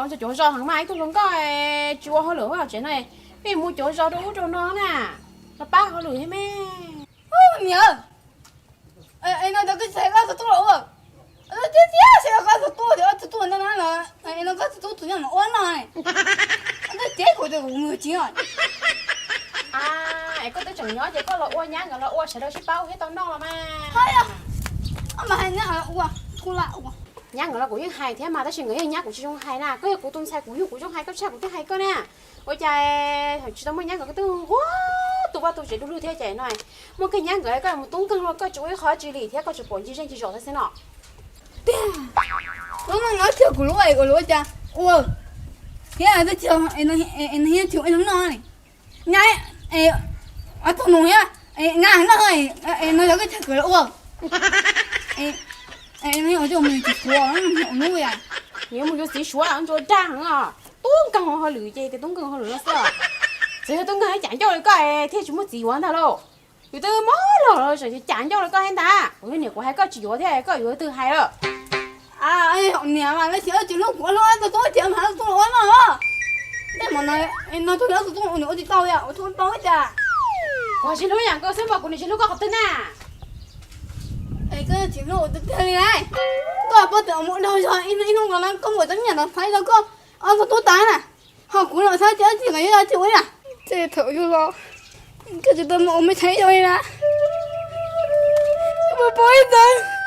Tus cuav zos heev mas ib tug hluas nkauj tsis ua hauj lwm hauv tsev no, pheej mus cuav zos rau ub rau no na, los pab hauj lwm thiab me. Niam, no cov koj tsis hais koj tus tub los ua, tiag tiag, koj tus tub tias koj tus tub no na, no koj tus tub tus nyob no ua no, tiag tiag kuv tias kuv mus tsis. Es koj twb tseem nyob ces koj los ua, nyab nkawd los ua sawv daws sib pab ua thiab tau noj los mas. Mas hais nyab ua, nyab nkawd los kuv yeej hais thiab mas tab sis nkawd yeej nyab kuv tsis zoo hais na, koj yog kuv tus ntxhais kuv yug kuv zoo hais koj tshaj kuv thiaj hais koj na. Ua cas thaum tsis tau muaj nyab nkawd koj twb hu tus vaj tus tsev du lug thiab ces no, muaj kiag nyab nkawd koj mus tub nkeeg los koj tsis ua ib qho tsis lim thiab koj tsuas pom ncig zej ncig zos thiab xwb no. Tiag, lub no no tsis yog kuv lub, ua cas ua thiab, twb tsis yog ua no li. Nyab, ob tug nus thiab, nyab no, no yog koj tshaj kuv los ua. Ua mus yuav txiv suav, nws yuav mus yuav txiv suav ntsuas dag heev os. Tub nkeeg hauj lwm ces tias tub nkeeg hauj lwm no xwb. Txawm yog tub nkeeg ib cas ncauj li koj thiaj tsis muaj txiv yuav ntag lauj. Yus twb mob los los tseem cas ncauj li koj thiab ntag. Kuv yog niam kuv hais koj tsis yuav thiab koj yuav twg hais lawm. Niam mas lawv tsis ua tsis hlub kuv, hlub tus tub tias mas tus tub ua no. Tej mam no tus hlub tus tub nws ua tsis tau, ua tsis tau cas. Kuv tsis hlub yam nkaus xwb mas kuv nim tsis hlub koj qhov twg na. Es koj tsis hlub ua tiag tiag li na. Koj paub tias mus dhau zog ib hnub no koj muaj cov nyiaj ntau thaiv rau koj ob tug tub tas na, ho kuv los xav tias tsis nqis yog tsis ua li na. Tej thaum yus los koj tsis tau muaj ua me thaiv yog li na. Puas paub ib ntawd.